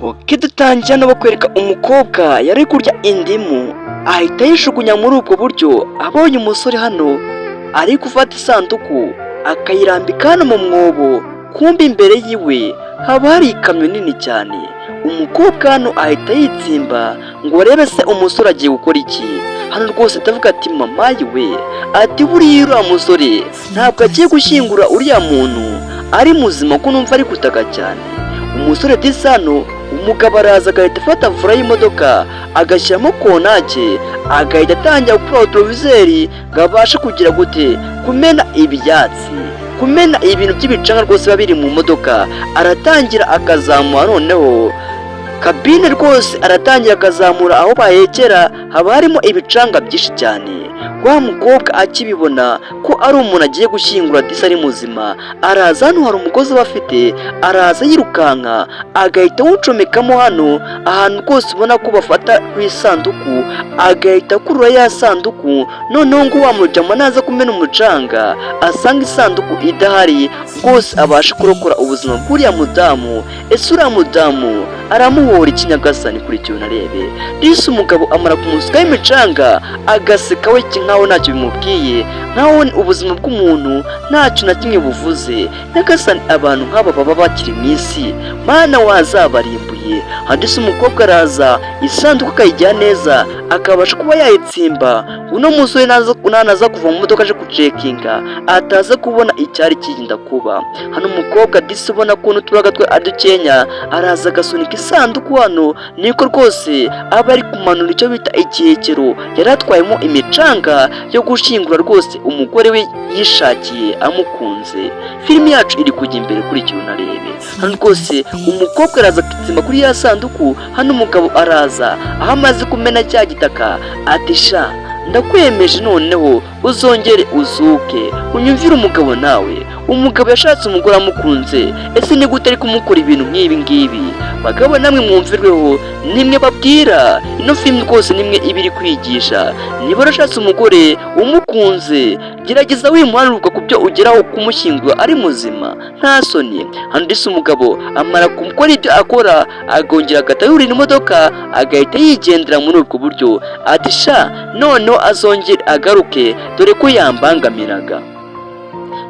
Ok, dutangira no bakwereka umukobwa yari kurya indimu, ahita yishugunya muri ubwo buryo. Abonye umusore hano ari gufata isanduku akayirambika hano mu mwobo, kumbe imbere yiwe haba hari ikamyo nini cyane. Umukobwa hano ahita yitsimba ngo arebe se umusore agiye gukora iki. Hano rwose ndavuga ati: "Mama we," ati: "Buriya uriya musore ntabwo agiye gushyingura uriya muntu ari muzima, ko numva ari gutaka cyane." Umusore disi hano, umugabo araza agahita afata volant y'imodoka, agashyiramo contact, agahita atangira gukora rétroviseur ngo abashe kugira gute? Kumena ibyatsi, kumena ibintu by'ibicanga rwose biba biri mu modoka. Aratangira akazamura noneho cabine rwose, aratangira akazamura aho bahekera, haba harimo ibicanga byinshi cyane. Wa mukobwa akibibona ko ari umuntu agiye gushyingura disi ari muzima, araza hano, hari umugozi aba afite, araza yirukanka agahita awucomekamo hano ahantu rwose ubona ko bafata ku isanduku, agahita akurura ya sanduku. Noneho ngo wa mujama naza kumena umucanga asanga isanduku idahari, rwose abashe kurokora ubuzima bw'uriya mudamu. Ese uriya mudamu aramuhora iki? Nyagasani, kuri icyo narebe. Disi umugabo amara kumusukaho imicanga, agaseka we nkaho ntacyo bimubwiye, nkaho ubuzima bw'umuntu ntacyo na kimwe buvuze. Nyagasani, abantu nk'aba baba bakiri mu isi, Mana wazabarimbuye. Handitse umukobwa araza, isanduku akayijyana neza, akabasha kuba yayitsimba. Uno musore nanaza kuva mu modoka aje gucekinga, ataza kubona icyari kigenda kuba hano. Umukobwa disi ubona ko n'uturaga twe ari dukenya, araza agasunika isanduku hano, niko rwose aba ari kumanura icyo bita igihekero yari atwayemo imicanga yo gushyingura rwose umugore we yishakiye amukunze. Filimi yacu iri kujya imbere kuri icyo unarebe. Hano rwose umukobwa araza akitsimba kuri ya sanduku. Hano umugabo araza aho amaze kumena cya gitaka, ati: "Sha, ndakwemeje, noneho uzongere uzuke unyumvire." Umugabo nawe, umugabo yashatse umugore amukunze, ese ni gute ari kumukora ibintu nk'ibi ngibi? Bagabo namwe mwumvirweho, nimwe babwira ino filimi rwose, nimwe iba iri kwigisha. Niba warashatse umugore umukunze, gerageza wimuhanuka ku byo ugeraho kumushyingura ari muzima, nta soni. Hano ndetse umugabo amara gukora ibyo akora, agongera agahita yurira imodoka, agahita yigendera muri ubwo buryo, ati: "Sha, noneho azongere agaruke, dore ko yambangamiraga."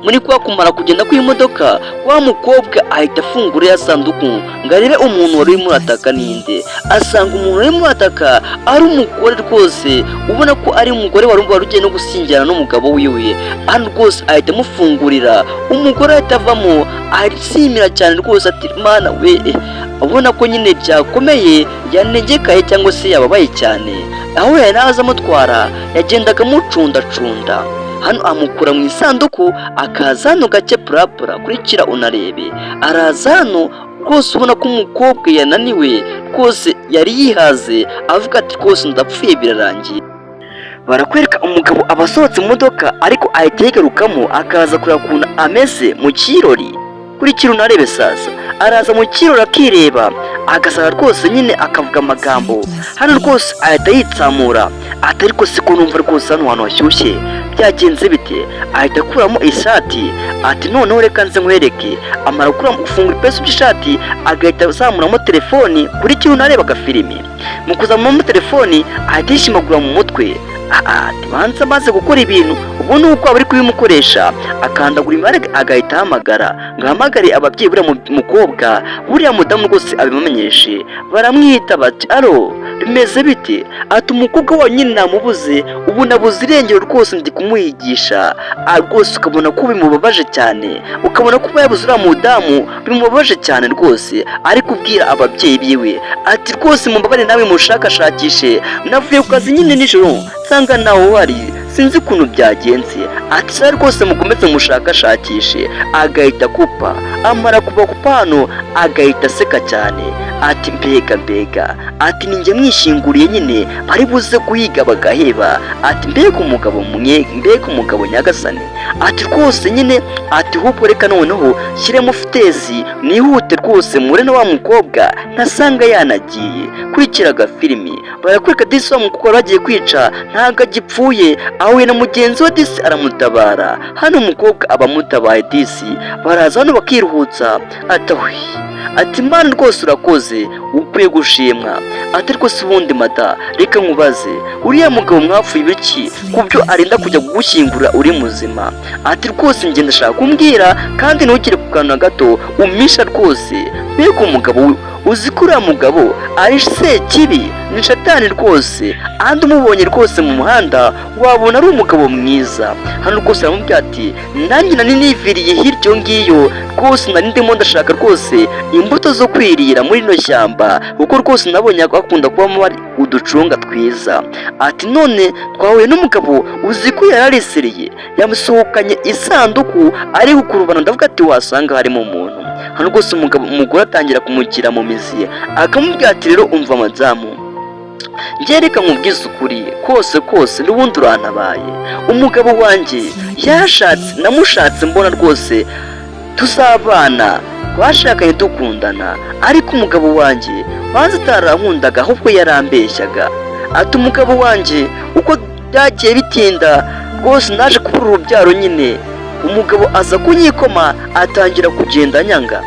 Muri kwa kumara kugenda kw'imodoka, wa mukobwa ahita afungura ya sanduku ngo arebe umuntu wari urimo urataka ninde. Asanga umuntu urimo urataka ari umugore rwose, ubona ko ari umugore wari ugiye no gushyingirana n'umugabo wiwe. Hano rwose ahita amufungurira, umugore ahita avamo arishimira cyane rwose, ati: "Mana we!" Ubona ko nyine byakomeye, yanegekaye cyangwa se yababaye cyane. Aho yari aza amutwara, yagendaga amucundacunda. Hano amukura mu isanduku, akaza hano gake purapura. Kurikira unarebe. Araza hano rwose, ubona ko umukobwa yananiwe rwose, yari yihaze, avuga ati: "Rwose ndapfuye, birarangiye." Barakwereka umugabo aba asohotse mu modoka, ariko ahita yigarukamo, akaza kureba ukuntu ameze mu kirori. Kurikira unarebe. Sasa araza mu kirori akireba, agasanga rwose nyine akavuga amagambo. Hano rwose ahita yitsamura, ati: "Ariko siko numva rwose hano hantu hashyushye, byagenze bite?" Ahita akuramo ishati, ati: "Noneho reka nze nkwereke." Amara gukuramo, gufungura ipesu by'ishati, agahita azamuramo telefoni. Kurikira unareba agafilimi. Mu kuzamuramo telefoni, ahita yishimagura mu mutwe, banza amaze gukora ibintu ubu ni uko aba ari kubimukoresha, akandagura imibare, agahita ahamagara ngo ahamagare ababyeyi buriya mukobwa, buriya mudamu rwose abimumenyeshe. Baramwita bati: "Alo, bimeze bite?" Ati: "Umukobwa wanyu nyine namubuze, ubu nabuze irengero rwose, ndi kumuhigisha." Rwose ukabona ko bimubabaje cyane, ukabona ko yabuze uriya mudamu bimubabaje cyane rwose. Ari kubwira ababyeyi biwe ati: "Rwose mubabare nawe mushakashakishe, navuye ku kazi nyine nijoro nsanga ntawe uhari, sinzi ukuntu byagenze." Ati: "Sha, rwose mukomeze mushakashakishe." Agahita akupa. Amara kubakupa hano, agahita aseka cyane, ati: "Mbega mbega!" Ati: "Ninjye mwishyinguriye nyine, bari buze guhiga bagaheba." Ati: "Mbega umugabo mwe, mbega umugabo nyagasani!" Ati: "Rwose nyine," ati: "ahubwo reka noneho shyiremo vitesse nihute rwose mure na wa mukobwa ntasanga yanagiye." Kurikira agafilimi. Barakwereka disi wa mukobwa bagiye kwica ntabwo agipfuye, ahuye na mugenzi we disi aramutabara. Hano umukobwa aba amutabaye disi, baraza hano bakiruhutsa, ati: "Ahwi!" Ati: "Mana, rwose urakoze, ukwiye gushimwa." Ati: "Rwose ubundi mada, reka nkubaze, uriya mugabo mwapfuye ibiki ku byo arinda kujya kugushyingura uri muzima?" Ati: "Rwose njye ndashaka kumbwira, kandi ntugire ku kantu na gato umisha rwose. Mbega umugabo, uzi ko uriya mugabo ari sekibi, ni shatani rwose. Andi umubonye rwose mu muhanda wabona ari umugabo mwiza." Hano rwose aramubwira ati: "Nanjye nari niviriye hirya iyo ngiyo rwose, nari ndimo ndashaka rwose imbuto zo kwirira muri rino shyamba, kuko rwose nabonye akunda kubamo ari uducunga twiza." Ati: "None twahuye n'umugabo, uzi ko yararisiriye, yamusohokanye isanduku ari gukurubana, ndavuga ati wasanga harimo umuntu." Hano rwose umugabo, umugore atangira kumugira mu mizi, akamubwira ati: "Rero umva madamu, njye reka nkubwize ukuri kose kose, n'ubundi urantabaye. Umugabo wanjye yashatse, namushatse mbona rwose tuzabana, twashakanye dukundana, ariko umugabo wanjye banza atarankundaga, ahubwo yarambeshyaga." Ati: "Umugabo wanjye uko byagiye bitinda rwose naje kubura urubyaro nyine, umugabo aza kunyikoma, atangira kugenda anyanga."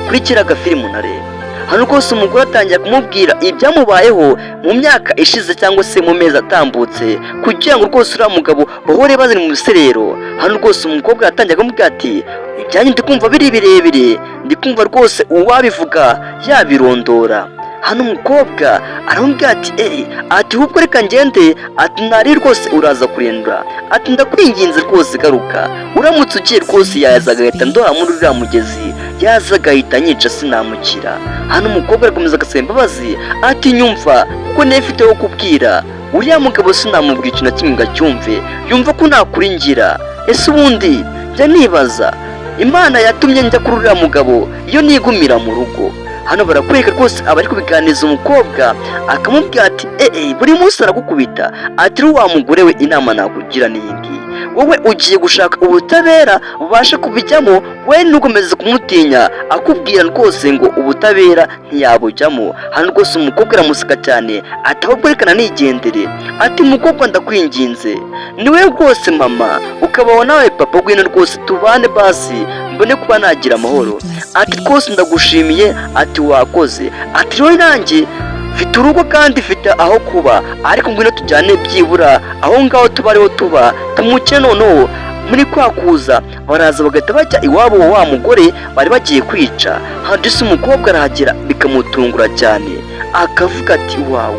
Kuri kiriya gafilimu nareba hano rwose, umugore atangira kumubwira ibyamubayeho mu myaka ishize cyangwa se mu mezi atambutse, kugira ngo rwose uriya mugabo bahore bazari mu biserero. Hano rwose umukobwa yatangiye kumubwira ati: "Ibyanyu ndi kumva biri birebire, ndi kumva rwose uwabivuga yabirondora." Hano umukobwa aramubwira ati: "Eee," ati, "ahubwo reka ngende." Ati: "Ntari rwose uraza kurindura." Ati: "Ndakwinginze rwose garuka, uramutse ugiye rwose yaza agahita ndoha muri uriya mugezi, yaza agahita anyica, sinamukira." Hano umukobwa arakomeza agasaba imbabazi, ati: "Nyumva, kuko niyo mfite wo kubwira uriya mugabo, sinamubwira ikintu na kimwe ngo acyumve, yumva ko ntakuri ngira. Ese ubundi njya nibaza Imana yatumye njya kuri uriya mugabo iyo nigumira mu rugo." Hano barakwereka rwose abari kubiganiriza umukobwa, akamubwira ati: "Eee, buri munsi aragukubita." Ati: "Wa mugore we, inama nakugira ni iyi ngiyi: wowe ugiye gushaka ubutabera bubashe kubijyamo, we ntukomeze kumutinya akubwira rwose ngo ubutabera ntiyabujyamo." Hano rwose umukobwa aramuseka cyane, ati: "Ahubwo reka nigendere." Ati: "Mukobwa, ndakwinginze, niwe rwose mama ukabaho nawe papa, ngwino rwose tubane basi mbone kuba nagira amahoro." Ati: "Rwose ndagushimiye." Ati: "Wakoze." Ati: "Rero nanjye mfite urugo kandi mfite aho kuba, ariko ngwino tujyane byibura aho ngaho tuba ariho tuba tumuke." Noneho muri kwa kuza baraza bagahita bajya iwabo wa mugore bari bagiye kwica. Hadisi umukobwa arahagera bikamutungura cyane, akavuga ati: "Wow,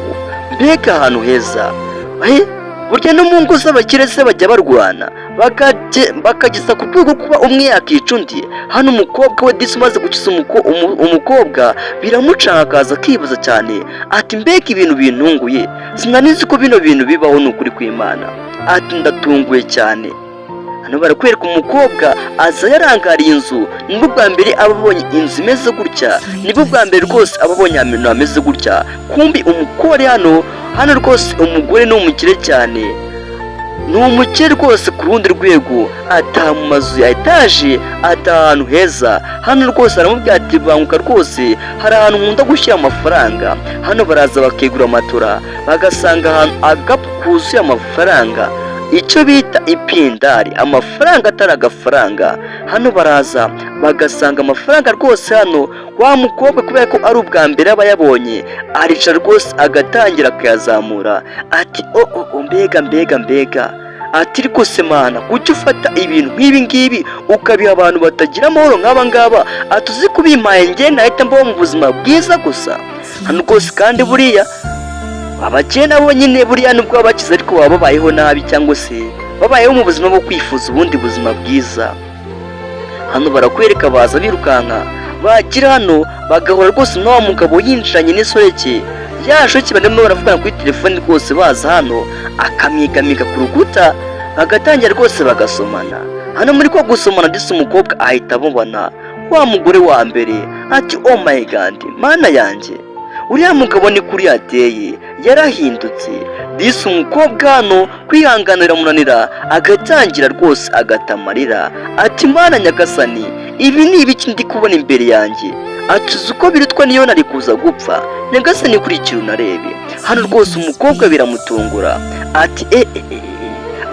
mbega ahantu heza! Burya no mu ngo z'abakire se bajya barwana bakageza ku rwego kuba umwe yakica undi?" Hano umukobwa we disi umaze gukiza umukobwa biramucanga, akaza akibaza cyane ati: "Mbega ibintu bintunguye, sinanizi ko bino bintu bibaho, ni ukuri kw'Imana." Ati: "Ndatunguye cyane." Hano barakwereka umukobwa aza yarangariye inzu, nibwo bwa mbere aba abonye inzu imeze gutya, nibwo bwa mbere rwose aba abonye ahantu hameze gutya. Kumbi umukore hano, hano rwose umugore ni umukire cyane, ni umukire rwose ku rundi rwego, ataha mu mazu ya etaje, ataha ahantu heza. Hano rwose aramubwira ati: "Banguka rwose, hari ahantu nkunda gushyira amafaranga." Hano baraza bakegura matora, bagasanga ahantu agakapu kuzuye amafaranga, icyo bita ipindari, amafaranga atari agafaranga. Hano baraza bagasanga amafaranga rwose. Hano wa mukobwa, kubera ko ari ubwa mbere aba yabonye, aricara rwose agatangira akayazamura, ati: "O o, mbega mbega mbega!" Ati: "Rwose Mana, kuki ufata ibintu nk'ibi ngibi ukabiha abantu batagira amahoro nk'aba ngaba?" Ati: "Uzi kubimpaye njye nahita mbaho mu buzima bwiza gusa." Hano rwose kandi buriya abakene nabo nyine, buriya nubwo baba bakize ariko baba babayeho nabi, cyangwa se babayeho mu buzima bwo kwifuza ubundi buzima bwiza. Hano barakwereka baza birukanka, bagira hano bagahura rwose na wa mugabo yinjiranye n'isoreke ya sheke, barimo baravugana kuri telefoni rwose. Baza hano akamwigamika ku rukuta, bagatangira rwose bagasomana. Hano muri ko gusomana ndetse umukobwa ahita amubona wa mugore wa mbere, ati: "Oh my God, Mana yanjye, uriya mugabo ni kuri yateye, yarahindutse." Disi umukobwa hano kwihangana biramunanira, agatangira rwose agatamarira, ati: "Mana nyagasani, ibi ni ibiki ndi kubona imbere yanjye?" Ati: "Uzi uko birutwa niyo nari kuza gupfa? Nyagasani, kurikira unarebe." Hano rwose umukobwa biramutungura, ati: "E e e!"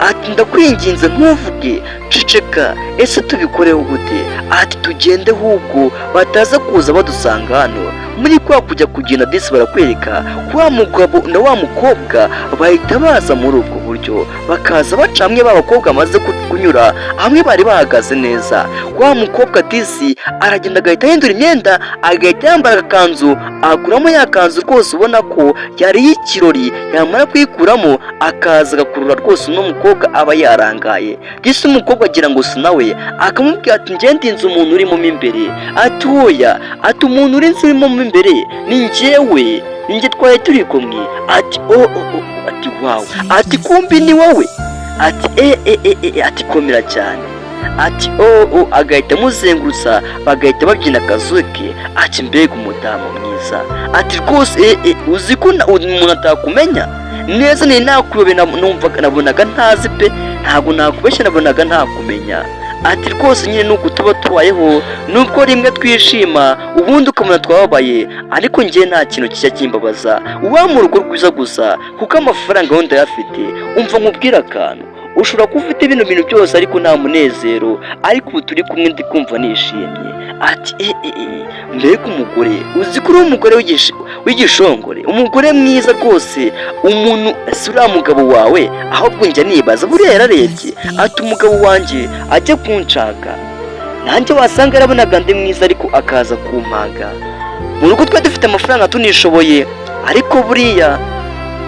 Ati: "Ndakwinginze ntuvuge, ceceka. Ese tubikoreho gute?" Ati: "Tugende ahubwo bataza kuza badusanga hano." Muri kwa kujya kugenda, disi barakwereka wa mugabo na wa mukobwa bahita baza muri ubwo buryo, bakaza baca hamwe ba bakobwa bamaze kunyura hamwe bari bahagaze neza. Wa mukobwa disi aragenda agahita ahindura imyenda, agahita yambara agakanzu, akuramo ya kanzu rwose ubona ko yari iy'ikirori. Yamara kuyikuramo akaza agakurura rwose uno mukobwa aba yarangaye. Disi umukobwa agira ngo si nawe, akamubwira ati: "Ngende inzu umuntu urimo mo imbere." Ati: "Hoya." Ati: "Umuntu uri inzu urimo mo imbere ni njyewe, ni njye twari turi kumwe." Ati: "O o o!" Ati: "Wow!" Ati: "Kumbi ni wowe." Ati: "E e e e!" Ati: "Komera cyane." Ati: "O o!" Agahita amuzengurutsa, bagahita babyina akazuke. Ati: "Mbega umudamu mwiza!" Ati: "Rwose e e, uzi ko umuntu atakumenya neza? Ni nakuyobe, numvaga nabonaga ntazi pe, ntabwo nakubeshya, nabonaga ntakumenya." Ati: "Rwose nyine nuko tuba tubayeho, nubwo rimwe twishima ubundi ukabona twababaye, ariko njye nta kintu kijya kimbabaza, uba mu rugo rwiza gusa kuko amafaranga yo ndayafite. Umva nkubwire akantu, ushobora kuba ufite bino bintu byose ariko nta munezero, ariko ubu turi kumwe ndi kumva nishimye." Ati: "E e e, mbega umugore! Uzi ko uri umugore w'igishongore, umugore mwiza rwose. Umuntu si uriya mugabo wawe? Ahubwo njya nibaza, buriya yararebye." Ati: "Umugabo wanjye ajya kunshaka nanjye wasanga yarabonaga ndi mwiza, ariko akaza kumpaga mu rugo. Twari dufite amafaranga tunishoboye, ariko buriya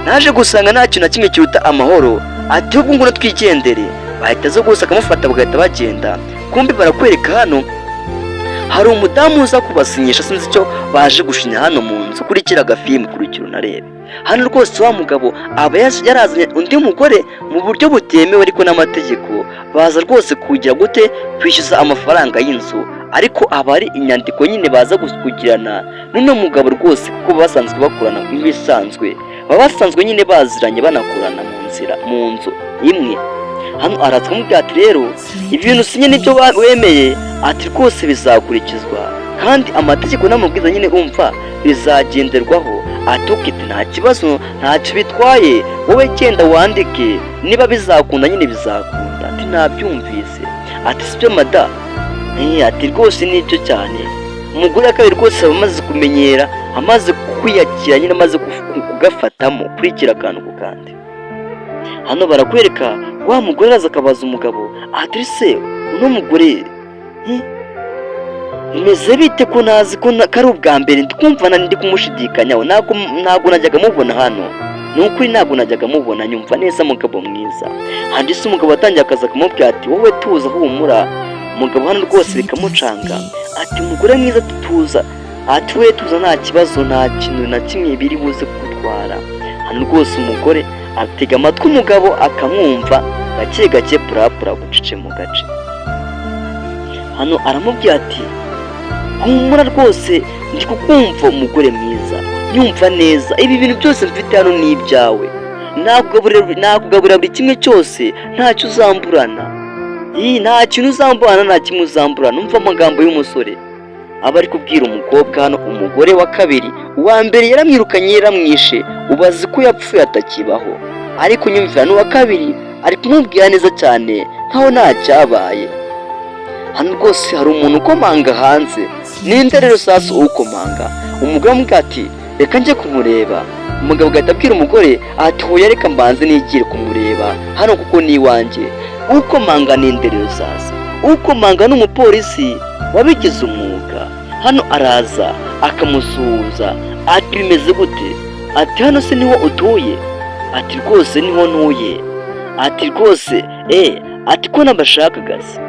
naje gusanga nta kintu na kimwe kiruta amahoro." Ati: "Ahubwo ngwino twigendere." Bahita aza rwose akamufata, bagahita bagenda. Kumbi barakwereka hano hari umudamu uza kubasinyisha, sinzi icyo baje gushinya hano mu nzu. Kurikira agafilmu, kurikira unarebe. Hano rwose wa mugabo aba yarazanye undi mugore mu buryo butemewe ariko n'amategeko, baza rwose kugira gute? Kwishyuza amafaranga y'inzu, ariko aba ari inyandiko nyine baza kugirana n'uno mugabo rwose, kuko baba basanzwe bakorana nk'ibisanzwe, baba basanzwe nyine baziranye, banakorana mu nzira mu nzu imwe. Hano araza akamubwira ati: "Rero ibintu usinye nibyo wemeye." Ati: "Rwose bizakurikizwa kandi amategeko n'amabwiriza nyine umva bizagenderwaho." Ati: "Okay, nta kibazo, ntacyo bitwaye, wowe genda wandike, niba bizakunda nyine bizakunda." Ati: "Nabyumvise." Ati: "Sibyo mada?" Ati: "Rwose nibyo cyane." Umugore wa kabiri rwose aba amaze kumenyera, amaze kwiyakira nyine, amaze kugafatamo. Kurikira akantu ku kandi. Hano barakwereka wa mugore araza akabaza umugabo ati: "Se uno mugore bimeze bite, ko ntazi ko ko ari ubwa mbere ndi kumva ndi kumushidikanyaho? Ntabwo najyaga mubona hano, ni ukuri ntabwo najyaga mubona." Nyumva neza mugabo mwiza. Handitse umugabo watangiye akazi, akamubwira ati: "Wowe tuza, humura." Umugabo hano rwose bikamucanga. Ati: "Umugore mwiza, tuza." Ati: "We tuza, nta kibazo, nta kintu na kimwe biri buze kugutwara." Hano rwose umugore atega amatwi umugabo, akamwumva gake gake, purapura bucece mu gace. Hano aramubwira ati: "Humura rwose, ndi kukumva umugore mwiza, nyumva neza, ibi bintu byose mfite hano ni ibyawe, nakugaburira buri kimwe cyose, ntacyo uzamburana. Ii, nta kintu uzamburana, nta kimwe uzamburana." Umva amagambo y'umusore aba ari kubwira umukobwa hano, umugore wa kabiri. Uwa mbere yaramwirukanye, yaramwishe, ubazi ko yapfuye atakibaho, ariko nyumvira n'uwa kabiri ari kumubwira neza cyane nkaho nta cyabaye. Hano rwose hari umuntu ukomanga hanze. Ninde rero sasa ukomanga? Umugore amubwira ati: "Reka njye kumureba." Umugabo agahita abwira umugore ati: "Hoya, reka mbanze nigire kumureba hano kuko ni iwanjye." Ukomanga ninde rero sasa? Ukomanga ni umupolisi wabigize umwuga. Hano araza akamusuhuza ati: "Bimeze gute?" Ati: "Hano se niho utuye?" Ati: "Rwose niho ntuye." Ati: "Rwose ati ko nabashakaga se?"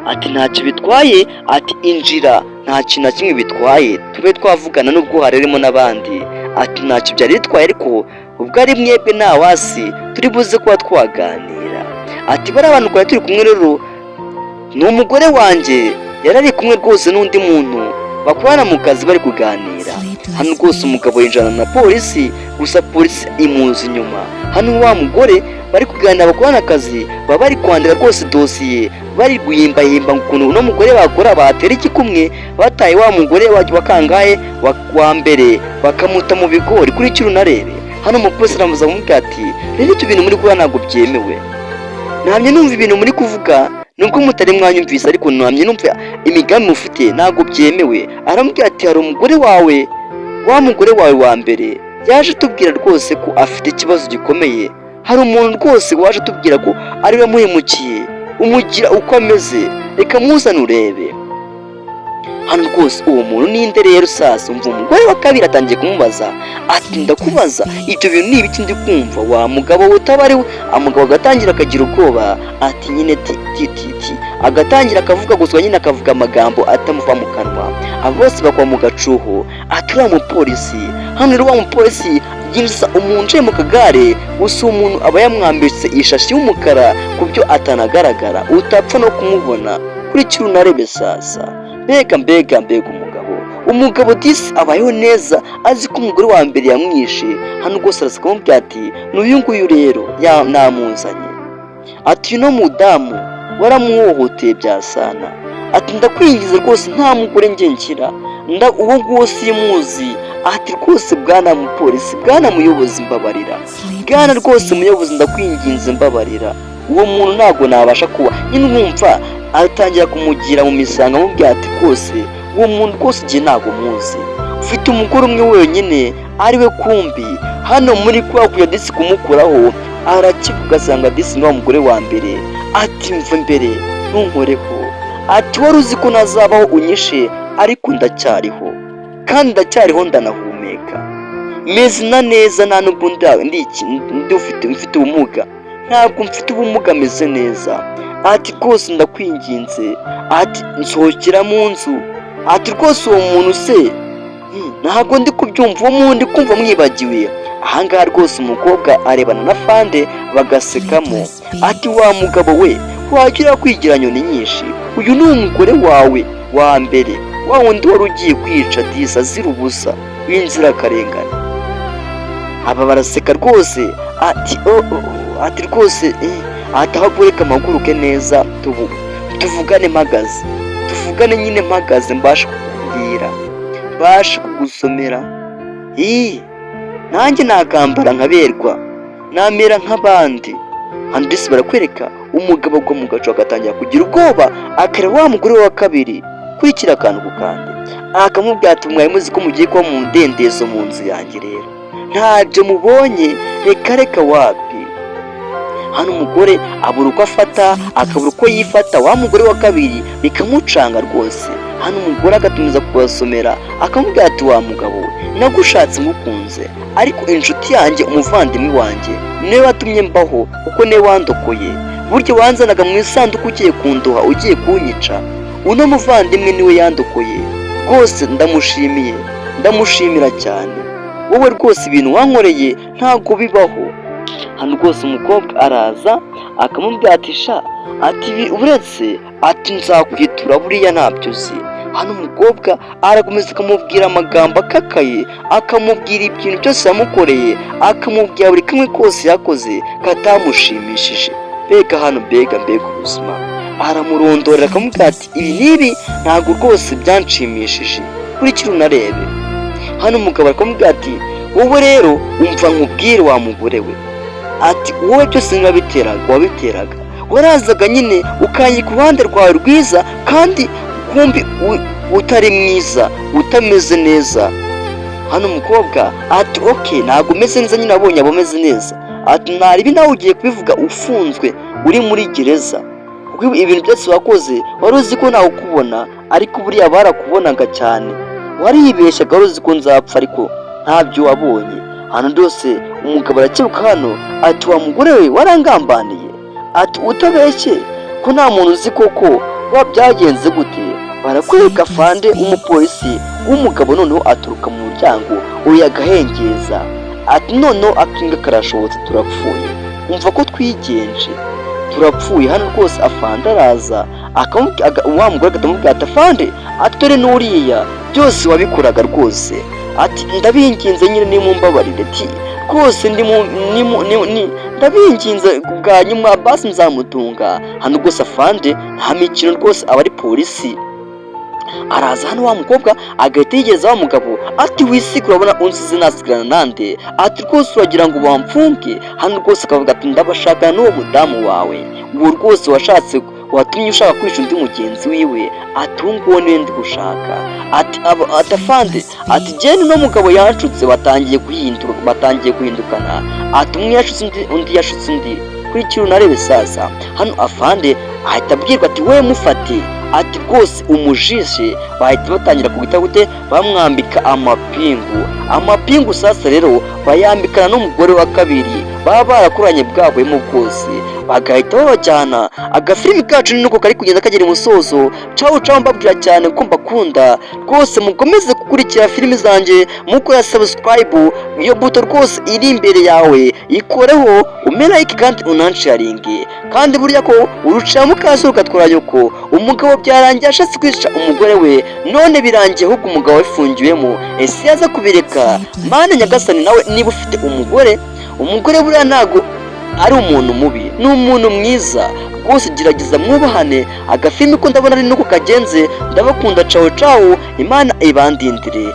Ati: "Ntacyo bitwaye." Ati: "Injira, nta kintu na kimwe bitwaye, tube twavugana nubwo harimo n'abandi." Ati: "Ntacyo byari bitwaye, ariko ubwo ari mwebwe nta wasi, turi buze kuba twaganira." Ati: "Bariya bantu twari turi kumwe rero ni umugore wanjye, yari ari kumwe rwose n'undi muntu bakorana mu kazi, bari kuganira." Hano rwose umugabo yinjirana na polisi, gusa polisi imuzi inyuma. Hano wa mugore bari kuganira bakorana akazi, baba bari kwandika rwose dosiye, bari guhimbahimba ukuntu uno mugore bakora batera igikumwe bataye wa mugore wa kangahe wa mbere, bakamuta mu bigori. Kuri icyo unarebe hano umupolisi aramuza amubwira ati: "Rero ibyo bintu muri gukora ntabwo byemewe." Namye numva ibintu muri kuvuga nubwo mutari mwanyumvise, ariko namye numva imigambi mufite, ntabwo byemewe. Aramubwira ati: "Hari umugore wawe, wa mugore wawe wa mbere yaje atubwira rwose ko afite ikibazo gikomeye. Hari umuntu rwose waje atubwira ko ariwe wamuhemukiye, umugira uko ameze. Reka muzane urebe hano rwose uwo muntu ninde." Rero sasa umva, umugore wa kabiri atangiye kumubaza ati: "Ndakubaza, ibyo bintu ni ibiki ndi kumva, wa mugabo we utaba ari we?" Umugabo agatangira akagira ubwoba, ati nyine ti ti ti ti, agatangira akavuga gusa nyine, akavuga amagambo atamuva mu kanwa. Abo bose bakwa mu gacuho, ati: "Uriya mupolisi hano." Rero wa mupolisi yinjiza umuntu uciye mu kagare gusa, uwo muntu aba yamwambitse ishashi y'umukara ku byo atanagaragara, utapfa no kumubona. Kurikira unarebe sasa. Mbega, mbega, mbega umugabo! Umugabo disi abayeho neza, azi ko umugore wa mbere yamwishe. Hano rwose araza akamubwira ati: "N'uyu nguyu rero namuzanye." Ati: "Uyu mudamu waramuhohoteye byasana." Ati: "Ndakwingiza rwose, nta mugore njye ngira, uwo nguwo simuzi." Ati: "Rwose bwana mupolisi, bwana muyobozi, mbabarira. Bwana rwose muyobozi, ndakwinginze, mbabarira, uwo muntu ntabwo nabasha kuba nyine." Urumva atangira kumugira mu misango, amubwira ati: "Rwose uwo muntu rwose igihe ntabwo muzi, ufite umugore umwe wenyine ariwe kumbi hano muri kwa kujya disi kumukuraho." Arakivuga asanga disi ni wa mugore wa mbere. Ati: "Mva mbere, ntunkoreho." Ati: "Wari uzi ko nazabaho unyishe, ariko ndacyariho, kandi ndacyariho, ndanahumeka, meze na neza. Nta nubwo ndi mfite ubumuga, ntabwo mfite ubumuga, meze neza." Ati: "Rwose ndakwinginze." Ati: "Nsohokera mu nzu." Ati: "Rwose uwo muntu se ntabwo ndi kubyumva, uwo muntu ndi kumva mwibagiwe." Ahangaha rwose umukobwa arebana na fande bagasekamo. Ati: "Wa mugabo we, wagira kwigira nyoni nyinshi, uyu ni umugore wawe wa mbere, wa wundi wari ugiye kwica disi azira ubusa w'inzirakarengane." Aba baraseka rwose. Ati: "Oh, oh." Ati: "Rwose ati ahubwo reka mpaguruke neza, tuvugane mpagaze, tuvugane nyine mpagaze, mbashe kukubwira, mbashe kugusomera. Ii nanjye nakambara nkaberwa, namera nk'abandi." Hano disi barakwereka umugabo agwa mu gacu, agatangira kugira ubwoba, akareba wa mugore wa kabiri. Kurikira akantu ku kandi. Akamubwira ati: "Mwari muzi ko mugiye kuba mu mudendezo mu nzu yanjye, rero ntabyo mubonye, reka reka, wapi." Hano umugore abura uko afata, akabura uko yifata. Wa mugore wa kabiri bikamucanga rwose. Hano umugore agatumiza kubasomera, akamubwira ati: "Wa mugabo we, nagushatse ngukunze, ariko inshuti yanjye, umuvandimwe wanjye niwe watumye mbaho, kuko niwe wandokoye. Burya wanzanaga mu isanduku ugiye kundoha, ugiye kunyica. Uno muvandimwe niwe yandokoye rwose, ndamushimiye, ndamushimira cyane. Wowe rwose ibintu wankoreye ntabwo bibaho." Hano rwose umukobwa araza akamubwira ati: "Sha," ati, "uretse," ati, "nzakwitura, buriya ntabyo uzi." Hano umukobwa arakomeza akamubwira amagambo akakaye, akamubwira ibintu byose yamukoreye, akamubwira buri kamwe kose yakoze katamushimishije. Mbega hano, mbega, mbega ubuzima! Aramurondorera, akamubwira ati: "Ibi n'ibi ntabwo rwose byanshimishije, kurikira unarebe." Hano umugabo akamubwira ati: "Wowe rero umva nkubwire, wa mugore we," ati, "wowe byose wabiteraga, wabiteraga, warazaga nyine ukanyika uruhande rwawe rwiza, kandi kumbi utari mwiza, utameze neza." Hano umukobwa ati: "Okay, ntabwo umeze neza nyine, abonye aba ameze neza." Ati: "Naribi nawe ugiye kubivuga ufunzwe, uri muri gereza, kuko ibintu byose wakoze wari uzi ko ntawe ukubona, ariko buriya barakubonaga cyane. Waribeshyaga, wari uzi ko nzapfa, ariko ntabyo wabonye." Hano rwose umugabo arakebuka hano, ati: "Wa mugore we, warangambaniye." Ati: "Utabeshye ko nta muntu uzi koko wa byagenze gute?" Barakwereka fande w'umupolisi w'umugabo, noneho aturuka mu muryango uyu agahengeza, ati: "Noneho akinga karashobotse, turapfuye, umva ko twigenje, turapfuye." Hano rwose afande araza, wa mugore akamubwira ati: "Afande," ati, "dore n'uriya byose wabikoraga rwose." Ati: "Ndabinginze nyine, nimumbabarire." Ati: "Rwose ndabinginze bwa nyuma, basi nzamutunga." Hano rwose afande nta mikino rwose, aba ari polisi. Araza hano, wa mukobwa agahita yigeza wa mugabo ati: "Wisiga, urabona unsize nasigarana nande?" Ati: "Rwose uragira ngo bamfunge hano?" Rwose akavuga ati: "Ndabashakana n'uwo mudamu wawe, uwo rwose washatse, watumye ushaka kwica undi mugenzi wiwe." Ati: "Uwo nguwo niwe ndi gushaka." Ati: "Ati afande," ati: "genda, uno mugabo yanshutse." Batangiye guhindura, batangiye guhindukana. Ati: "Umwe yashutse undi, undi yashutse undi." Kurikira unarebe. Sasa hano afande ahita abwirwa ati: "We mufate," ati: "rwose umujishe." Bahita batangira kuguta gute? Bamwambika amapingu, amapingu. Sasa rero bayambikana n'umugore wa kabiri baba barakoranye bwahwemo bwose, bagahita babajyana. Agafilimi kacu ni nuko kari kugenda kagera imusozo. Cawu cawu, mbabwira cyane ko mbakunda rwose. Mukomeze gukurikira filimi zanjye mukora subscribe. Iyo buto rwose iri imbere yawe ikoreho, ume like kandi unansharinge. Kandi burya ko urucira mukaso rugatwara nyoko. Umugabo byarangiye ashatse kwica umugore we, none birangiye ahubwo umugabo abifungiwemo. Ese yaza kubireka? Mana nyagasani, nawe niba ufite umugore, umugore buriya ntago ari umuntu mubi, ni umuntu mwiza rwose, gerageza mwubahane. Agafilimi ko ndabona ari nuko kagenze. Ndabakunda, cawu cawu, Imana ibandindire.